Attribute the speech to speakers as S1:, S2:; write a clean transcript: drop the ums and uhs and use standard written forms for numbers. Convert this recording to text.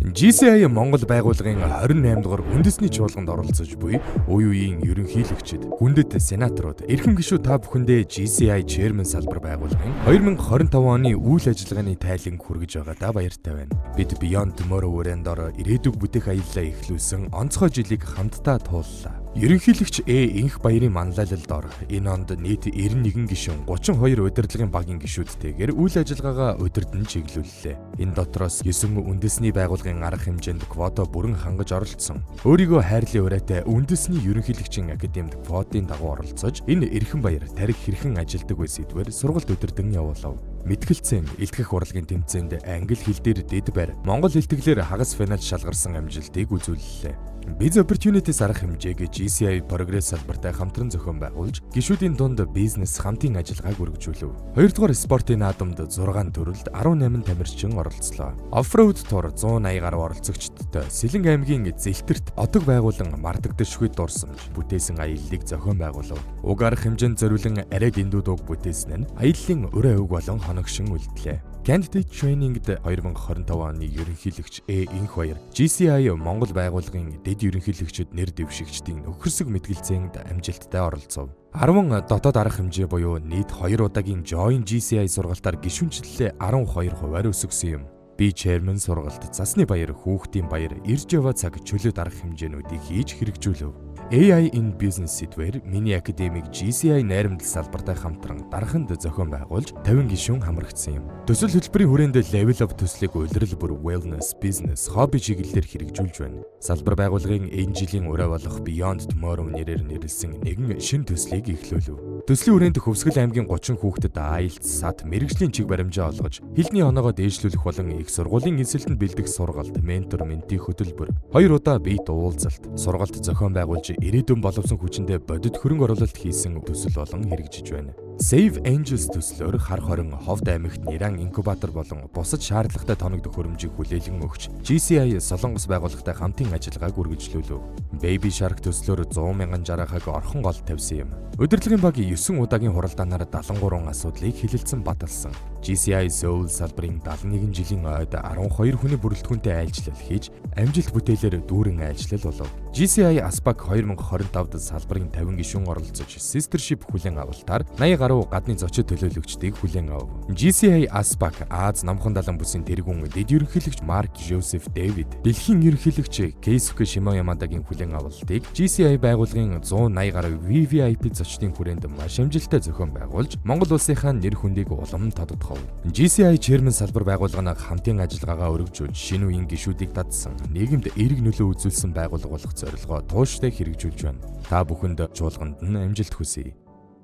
S1: GCI Монгол байгууллагын 28 дугаар үндэсний чуулганд оролцож буй үе үеийн ерөнхийлөгчид, хүндэт сенаторууд, эрхэм гишүүд, та бүхэндээ GCI Chairman салбар байгууллагын 2025 оны үйл ажиллагааны тайлан хүргэж байгаадаа баяртай байна. Бид Beyond Tomorrow хүрээнд ор ирээдүйг бүтээх аяллаа эхлүүлсэн онцгой жилийг хамтдаа тууллаа. Ерөнхийлөгч Энх Баярын манлайлалд ор энэ онд нийт 91 гишүүн, 32 удирдлагын багийн гишүүдтэйгээр үйл ажиллагаагаа удирдан чиглүүллээ. Энэ дотроос 9 үндэсний байгууллагын арга хэмжээнд квота бүрэн хангаж оролцсон. Өөрийгөө хайрлын уриатай үндэсний ерөнхийлөгчийн академид квотын дагуу оролцож, энэ эрхэм баяр тархи хэрхэн ажилдаг вэ сэдвээр сургалт удирдан явуулав. Мэтгэлцэн илтгэх урлагийн тэмцээнд англи хэл дээр дэд байр, монгол хэлтгэлээр хагас финалд шалгарсан амжилтыг үзүүллээ. Biz Opportunities арга хэмжээг GCI Progress салбартай хамтран зохион байгуулж, гишүүдийн дунд бизнес хамтын ажиллагааг өргөжүүлэв. Хоёрдугаар спортын наадамд 6 төрөлд 18 тамирчин оролцлоо. Off-road тур 180 гаруй оролцогчдтой Сэлэнгэ аймгийн Зэлтэрт одог байгуулан мартагдашгүй дурсамж бүтээсэн аяллыг зохион байгуулав. Уг арга хэмжээнд зориулан арай дэндүү дууг бүтээсэн нь аяллын урай уг болон хоногшин үлдлээ. Candidate Training-д 2025 оны ерөнхийлөгч Энх Баяр GCI Монгол байгууллагын дэд ерөнхийлөгчид нэр дэвшигчдийн нөхөрсөг мэтгэлцээнд амжилттай оролцов. 10 дотоод арга хэмжээ буюу нийт 2 удаагийн Join GCI сургалтаар гишүүнчлэлээ 12 хувиар өсгөсөн юм. Би chairman сургалт, засны баяр, хүүхдийн баяр, ирж яваа цаг, чөлөөт арга хэмжээнүүдийг хийж хэрэгжүүлэв. AI in Business сэдвээр миний академик GCI найрамдал салбартай хамтран дарханд зохион байгуулж 50 гишүүн хамрагдсан юм. Төсөл хөтөлбөрийн хүрээнд Level Up төслийг улирал бүр wellness, business, hobby чиглэлээр хэрэгжүүлж байна. Салбар байгууллагын энэ жилийн урай болох Beyond Tomorrow нэрээр нэрлэсэн нэгэн шинэ төслийг эхлүүлв. Төслийн хүрээнд Хөвсгөл аймгийн 30 хүүхдэд IELTS, SAT мэргэжлийн чиг баримжаа олгож, хэлний оноогоо дээшлүүлэх болон их сургуулийн элсэлтэнд бэлдэх сургалт, ментор, mentee хөтөлбөр, хоёр удаа бие уулзалт, сургалт зохион байгуулж, ирээдүйн боловсон хүчиндээ бодит хөрөнгө оруулалт хийсэн төсөл болон хэрэгжиж байна. Save Angels төслөөр хар хорин Ховд аймагт Ниран инкубатор болон бусад шаардлагатай тоног төхөөрөмжийг хүлээлгэн өгч, GCI Солонгос байгууллагатай хамтын ажиллагааг үргэлжлүүлв. Baby Shark төслөөр 100 мянган 60 хаг орхон гол тавьсан юм. Удирдлагын баг 9 удаагийн хуралдаанаар 73 асуудлыг хэлэлцэн баталсан. GCI Seoul салбарын 71 жилийн ойд 12 хүний бүрэлдэхүүнтэй айлчлал хийж, амжилт бүтээлээр дүүрэн айлчлал болов. GCI ASPAC 2025-д салбарын 50 гишүүн оролцож, Sistership хүлээн авалтаар 80 гаруй гадны зочид төлөөлөгчдийг хүлээн авав. GCI ASPAC Ази Номхон далайн бүсийн тэргүүн дэд ерөнхийлөгч Марк Жозеф Дэвид, дэлхийн ерөнхийлөгч Кейсуке Шимоямадагийн хүлээн авалтыг GCI байгууллагын 180 гаруй VVIP зочдын хүрээнд маш амжилттай зохион байгуулж, Монгол улсынхаа нэр хүндийг улам тодотгов. GCI Chairman салбар байгууллага нь хамтын ажиллагаагаа өргөжүүлж, шинэ үеийн гишүүдийг татсан, нийгэмд эерэг нөлөө үзүүлсэн байгууллага болох зорилгоо тууштай хэрэгжүүлж байна. Та бүхэнд чуулганд нь амжилт хүсье.